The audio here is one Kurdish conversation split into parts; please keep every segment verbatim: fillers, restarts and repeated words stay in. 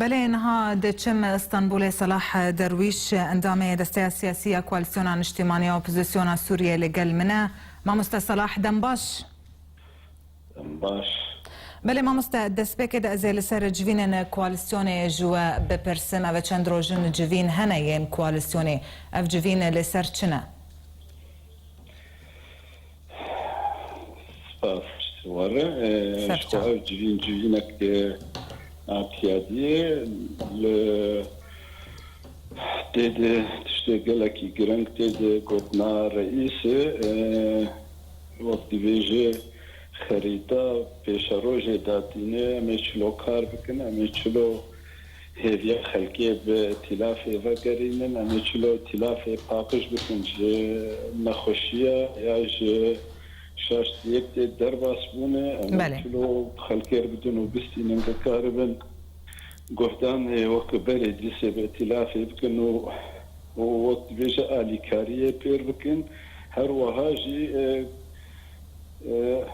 Belê, niha diçim Stenbolê. Selah Derwîş, endamê Desteya Siyasî ya Koalîsyona Niştîmanî ya Opozîsyona Sûriyê li gel min e. Mamoste Selah, dem baş. Em baş. Belê mamoste, destpêkê de ez ê li ser civînên koalîsyonê ji we bipirsim. Ev çend roj in civîn hene yên koalîsyonê. Ev civîn li ser çi ne? Spas ji we re. Ee, Ser ji xwe çav. Ev civîn civînek, e, atiyadiyê li Tê de tiştê gelekî giring tê de gotina reîsê, e, wek dibêje, xerîta pêşerojê datîne, em ê çilo kar bikin, em ê çilo hêviya xelkê bi tîlafê vegerînin, em ê çilo tîlafê paqij bikin ji nexweşiya ya ji şaştiyê tê derbas bûne, em ê Belê. çilo xelkê bidin û bistînin, bikaribin guhdan, e, wek berê dîsê bi îtîlafê bikin û, û wek dibêje alîkariyê pêr bikin. Her wiha jî, e, e,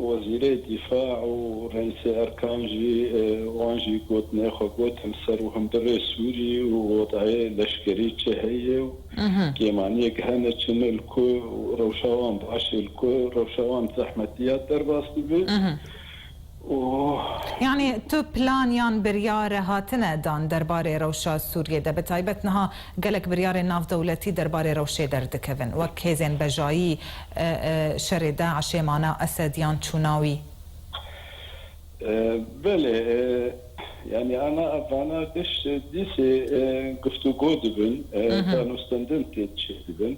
Wezîrê Dîfa û Reîsê Erkan jî, e, wan jî gotinê xwe got, him ser û him bi rê Sûrî û wodayê leşkerî çi heye û Mhm. kêmaniyek hene çi ne, li ku rewşa wan baş e, li ku rewşa wan zehmetî ya derbas dibe. Mhm. Oh. Yani tu plan yan biryar hatine dan derbarê rewşa Sûriyê de? Bi taybet niha gelek biryarên navdewletî derbarê rewşê derdikevin. Wek hêzên bejayî, e, e, şerê DAIŞê, mana Esed yan çûna wî? E, belê, e, yani ana evana giş dîsê, e, guftûgo dibin, e, Mhm. danûstendin tê çêdibin.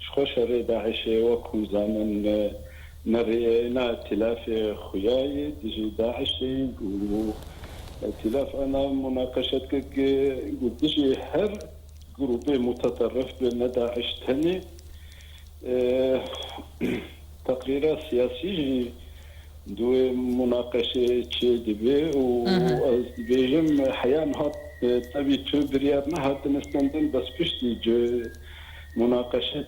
Ji xwe şerê DAIŞê wek hûn zanin, e, nerîna îtîlafê xuya ye dijî DAIŞê û îtîlaf ana munaqeşe dike ku dijî her grûpê muteterif be, ne DAIŞ tenê. E, teqrîra siyasî jî di wê munaqeşê çê dibe û Mhm. ez dibêjim heya niha, e, tevî tu biryar nehatin stendin, bes piştî ci munaqeşe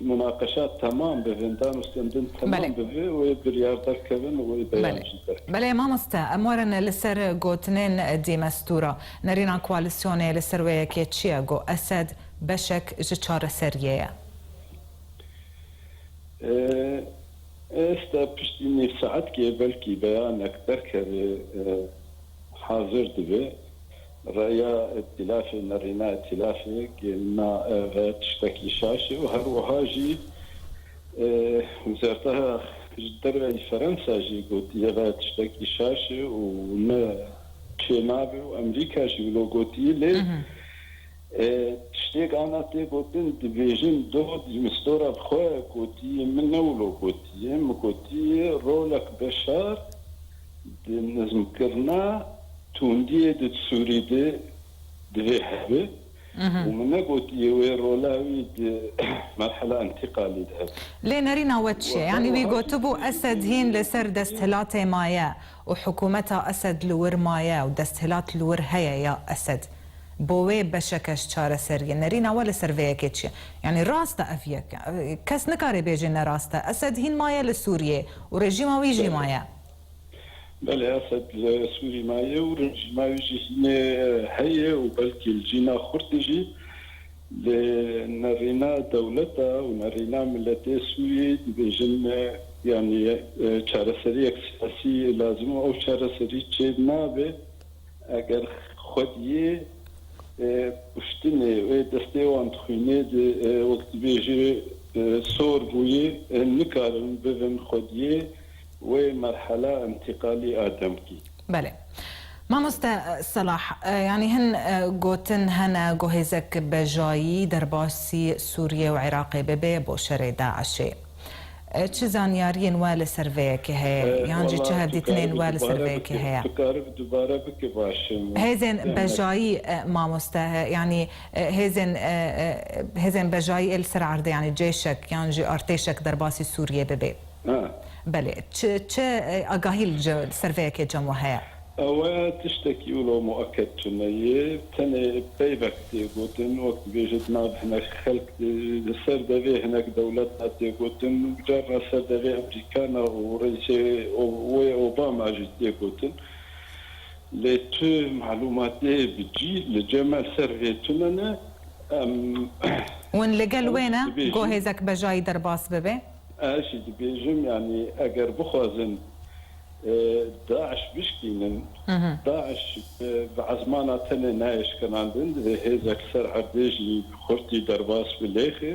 Munaqeşa temam bibin, dan û stendin temam Belê. bibe, wê biryar derkevin û wê beyan Belê. jî derkevin. Belê mamoste, em werin li ser gotinên Dîmestûra. Nerîna koalîsyonê li ser wê yekê çi ye? Got Esed beşek ji çareseriyê ye. Ee, êsta piştî nîv saetkê belkî beyanek derkeve, e, hazir dibe. Raya îtîlafê, nerîna îtîlafê, gelina, e, ve tiştekî şaş e û her wiha jî, e, wezareta ji derve yî Ferensa jî gotiye ve tiştekî şaş e û ne çênabe û Amerîka jî wilo gotiye lê, Mhm. e, tiştêk ana tê gotin, dibêjin do Dîmistora bi xwe gotiye, min ne wilo gotiye, min gotiye rolek Beşar di nizmkirina tundiyê di Sûrî de divê hebe Mhm. û min negotiye wê rola wî di merhela întîqalî de hebe. Lê nerîna we çi ye? Yanî wî gotibû Esed hîn li ser desthilatê maye û hikûmeta Esed li wir maye û desthilat li wir heye ya Esed. Bo wê beşeke ji çareseriyê. Nerîna we li ser vê yekê çi ye? Yanî rast e ev yek. Kes nikare bêje ne rast e. Esed hîn maye li Sûriyê û rejîma wî jî Belê. maye. Belê, Esed li Sûrî maye û rejîma wî jî hînê heye û belkî li cîna xurt jî. Lê nerîna dewleta û nerîna miletê Sûriyê dibêjin, e, yanî, e, çareseriyek siyasî lazim e. Ew çareserî çê nabe eger xwediyê, e, kuştinê wê destê wan dixwînê di, e, wek dibêjî, e, sor bûyê, e, nikarin bibin xwediyê wê merhela întîqalî a demkî. Belê. Mamoste, e, Selah, e, yanî hin, e, gotin hene ku hêzek bejayî derbasî Sûriyê û Iraqê bibe bo şerê DAIŞê. E, çi zanyariyên we li ser vê yekê heye? E, Yan jî çi wela tu hevdîtinên karibî we li ser dubare vê yekê bike, heye? Tu karibî dubare bike baş e. Hêzên Em bejayî, e, mamoste, he, yanî, e, hêzên, e, e, hêzên bejayî ê li ser erdê, yanî cêşek yan jî artêşek derbasî Sûriyê bibe. Ha. Belê. Çi, çi, e, agahî li ce-, li ser vê yekê cem we heye? Ew e tiştekî wilo mueked tune ye. Tenê peyvek tê gotin, wek dibêje di nav hinek xelk, e, li ser devê hinek dewleta tê gotin, carna ser devê Amerîkana û reîsê O-, wê Obama jî tê gotin. Lê tu malûmatê bi cî li cem me li ser vê tune ne. Em, Hûn li gel wê ne dibêjin. Ku hêzek bejayî derbas bibe? Ez jî dibêjim, yanî eger bixwazin e, DAIŞ bişkînin, DAIŞ e, bi ezmana tenê nayê şkenandin, divê hêzek ser erdê jî xurtî derbas bi lêxê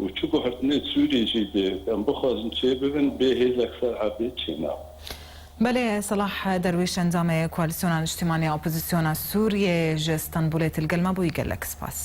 û çi guhertinê Sûriyê jî dê em bixwazin çêbibin, bê hêzek ser erdê çênabin. Belê, Selah Derwîş, endamê Koalîsyona Niştimanî ya Opozîsyona Sûriyê ji Stenbolê til gel me bûyî, gelek spas.